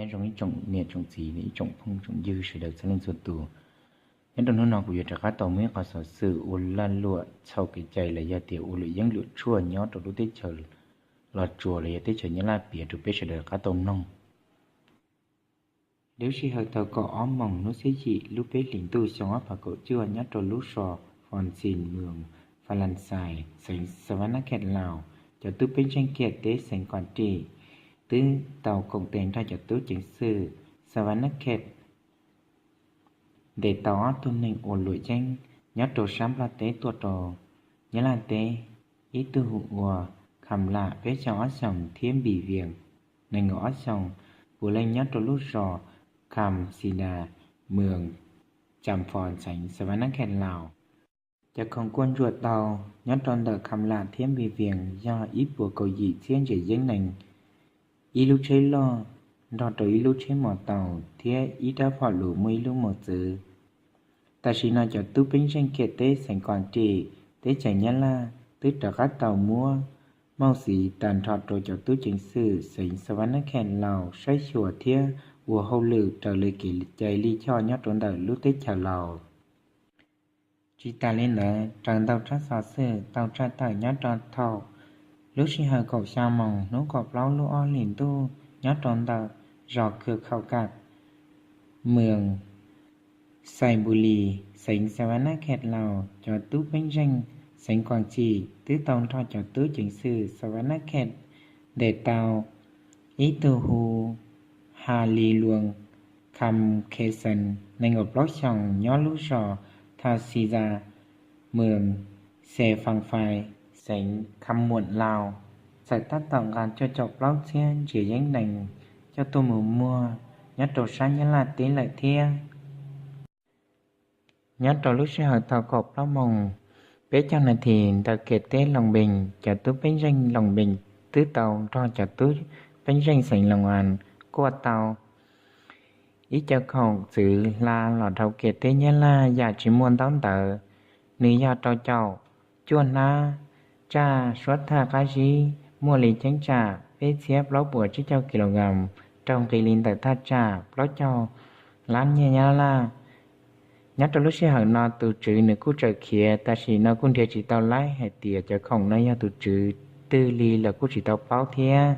Nyob zoo ib tsoom niam tsoom txiv, ib tsoom phooj tsoom ywg sawv daws txhua leej txhua tus. Nyob rau hnub no kuv yuav rov qab tau muaj ib qho xov xwm ua lag luam txhaum kev cai los yog tias ua luam yeeb luam tshuaj nyob rau lub teb chaws Los Tsuas los yog teb chaws Nyab Laj piav rau peb sawv daws rov qab tau mloog. Lub sij hawm thaum kaum ob moos hnub xiab yim lub peb hlis ntuj xyoo ob phav kaum cuaj nyob rau lub zos Fo Ntxin, moos Fa Las Xais, xeev Xa Va Nab Khet, Laus, cov tub peb zeej kiam teb xeev Kom Ris twb tau koom tes nrog cov tub ceev xwm Xa Va Nab Khet ntes tau ob tug neeg ua luam yeeb nyob rau sab Nplog teb tuaj rau Nyab Laj teb, ib tug hu ua Kham Lam peb caug ob xyoos thiab Npis Vias nees nkaum ob xyoos, puav leej nyob rau lub zos Kham Xi Das, moos Tsam Fos, xeev Xa Va Nab Khet, Laus. Cov khoom kuaj ntsuam tau nyob rau ntawm Kham Lam thiab Npis Vias yog ib puas kaum yim txhiab ntses yeeb nees, ib lub tsheb loj nrog rau ib lub tsheb mos taus thiab ib rab phom lus muaj ib lub mos txwv. Tam sim no cov tub peb zeej kiam teb xeev Kom Ris teb chaws Nyab Laj twb rov qab tau muab mauj xiv tag nrho rau cov tub ceev xwm xeev Xa Va Nab Khet, Laus saib xyuas thiab ua hauj lwm raws li kev cai lij choj nyob rau ntawm lub teb chaws Laus. Tsis tas li ntawd, raws ntau tsab xov xwm tau tshaj tawm nyob rau thaum lub sij hawm kaum xya moos hnub kaum plaub lub ob hlis ntuj nyob rau ntawm zos Khwv Khau Kam, moos Xais Npus Lis, xeev Xa Va Nab Khet, Laus, cov tub peb zeej xeev Kom Ris twb tau nrog cov tub ceev xwm Xa Va Nab Khet ntes tau ib tug hu Ha Li Luas Kham Khe Xees nees nkaum plaub xyoos nyob lub zos Tha Xi Za, moos Xe Fas Fais, xeev Kham Muam, Laus, txawm tab tom nqa cuaj caum plaub txhiab ntses yeeb nees coj tuaj mus muag nyob rau sab Nyab Laj teb lawm thiab. Nyob rau lub sij hawm thaum kaum plaub moos peb caug nas this ntawm kev teb Loos Npees, cov tub peb zeej Loos Npees twb tau nrog cov tub peb zeej xeev Loos As kuaj tau ib co khoom txwv hla los dhau kev teb Nyab Laj yam tsis muaj ntaub ntawv. Nws yog rau caum cuaj hnab tsaj suab thaj qab zib muaj li cheeb tsam peb txhiab plaub puas tsib caug kilogram, raug nqi li ntawm thaj tsam plaub caug lab nyiaj Nyab Laj. Nyob rau lub sij hawm no tus tswv nws kuj tseem khiav, tam sim no kuj nrhiav tsis tau laib hais tias cov khoom no yog tus tswv twg li los kuj tsis tau paub thiab.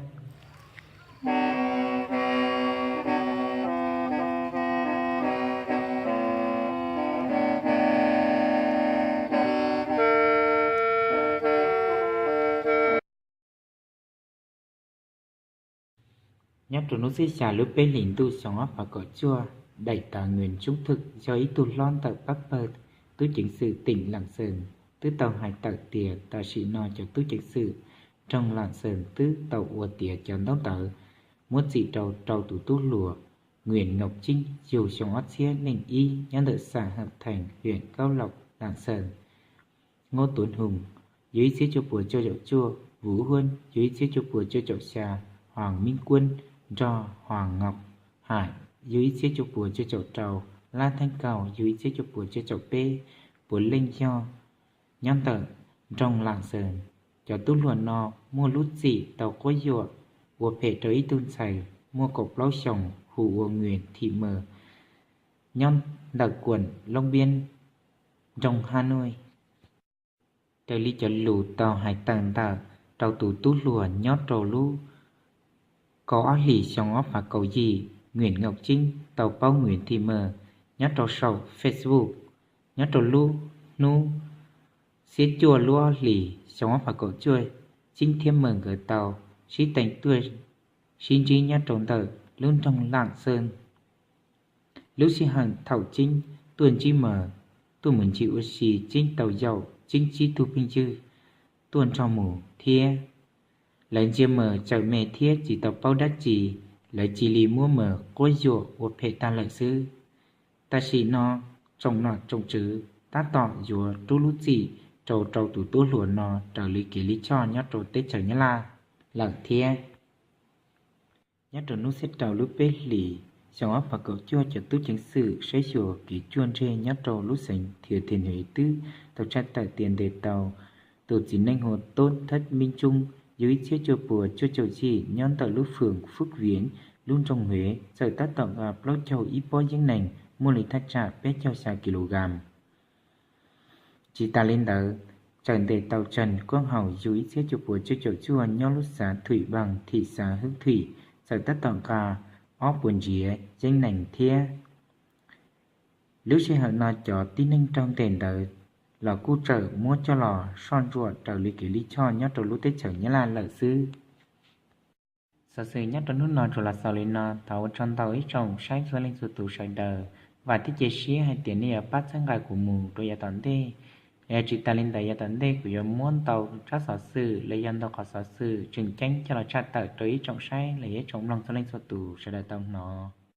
Nyob rau hnub xiab xya lub peb hlis ntuj xyoo ob phav kaum cuaj, Daim Tav Nws Tsoob Thwm yog ib tug hlob ntawm pab pawg tub ceev xwm teem Laam Xees twb tau hais tawm tias tam sim no cov tub ceev xwm nroog Laam Xees twb tau ua tiav cov ntaub ntawv muab txim rau rau tus tub hluas Nwiam Ngaum Ceeb yug xyoo ob txhiab leej ib nyob ntawm xas Hawm Theem, hiam Kaub Laum, Laam Xees. Ngob Tuav Hoos yug ib txhiab cuaj puas cuaj caum cuaj, Vuv Huab yug ib txhiab cuaj puas cuaj caum xya, Hos Mib Kuab nrog Hos Ngaum Ham yug ib txhiab cuaj puas cuaj caum rau, Lab Theeb Kaus yug ib txhiab cuaj puas cuaj caum peb, puav leej yog nyob ntawm nroog Laam Xees. Cov tub hluas no muaj lub txim tau quab yuam ua phem rau ib tug ntxhais muaj kaum plaub xyoos hu ua Nwiam Thim Mawm nyob ntawm kuam Loob Npiab, nroog Hab Nuj. Raws li cov lus tau hais tawm ntawm rau tus tub hluas nyob rau lub kaum ob hlis xyoo ob phav kaum yim, Nwiam Ngaum Ceeb tau paub Nwiam Thim Mawm nyob rau saum Facebook. Nyob rau lub hnub xiab cuaj lub ob hlis xyoo ob phav kaum cuaj, Ceeb thiab Mawm nkawd tau sib teem tuaj sib ntsib nyob rau ntawm lub nroog Laam Xees. Lub sij hawm thaum Ceeb tuaj ntsib Mawm, tuaj mus ncig ua si, Ceeb tau yaum Ceeb tsib tug phooj ywg tuaj nrog mus thiab. Lawv ntsia Mawm txawm me thiab tsis tau paub dab tsi, lawv cia li muab Mawm quab yuam ua phem tag lawm xwb. Tam sim no tsoom nom tsoom tswv tab tom yuav rub lub txim rau rau tus tub hluas no raws li kev lij choj nyob rau teb chaws Nyab Laj lawm thiab. Nyob rau hnub xiab rau lub peb hlis xyoo ob phav kaum cuaj, cov tub ceev xwm saib xyuas kev cuaj ntseg nyob rau lub xeev Thiav Thiav Huev twb tau tshaj tawm tias ntes tau tus txiv neej hu ua Tub Thab Mib Ntsuj, yug ib txhiab cuaj puas cuaj caum yim, nyob ntawm lub fwm Fwb Viav, lub nroog Huev txawm tab tom nqa plaub caug ib pob yeeb nees muaj li thaj tsam peb caug xya kilogram. Tsis tas li ntawd, txawm ntes tau Trần Quốc Hậu yug ib txhiab cuaj puas cuaj caum cuaj nyob lub xav Thủy Bằng, thim xav Hưng Thủy, txawm tab tom nqa ob puas ntsiav yeeb nees thiab. Lub sij hawm no cov tib neeg raug ntes ntawd los kuj txawm muab coj los soj ntsuam raws li kev lij choj nyob rau lub teb chaws Nyab Laj lawm xwb. Xov xwm nyob rau hnub no tsuas los xaus li no, thov ua tsaug ntau ib tsoom saib txhua leej txhua tus sawv daws. Vam thiab cia siab hais tias nej yuav pab txhawb nqa kuv mus rau yav tom ntej. Yog tsis tas li ntawd, yav tom ntej kuv yuav muab ntau tsab xov xwm los yog ntau qhov xov xwm tseem ceeb coj los tshaj tawm rau ib tsoom saib los yog ib tsoom mloog txhua leej txhua tus sawv daws tau hnov.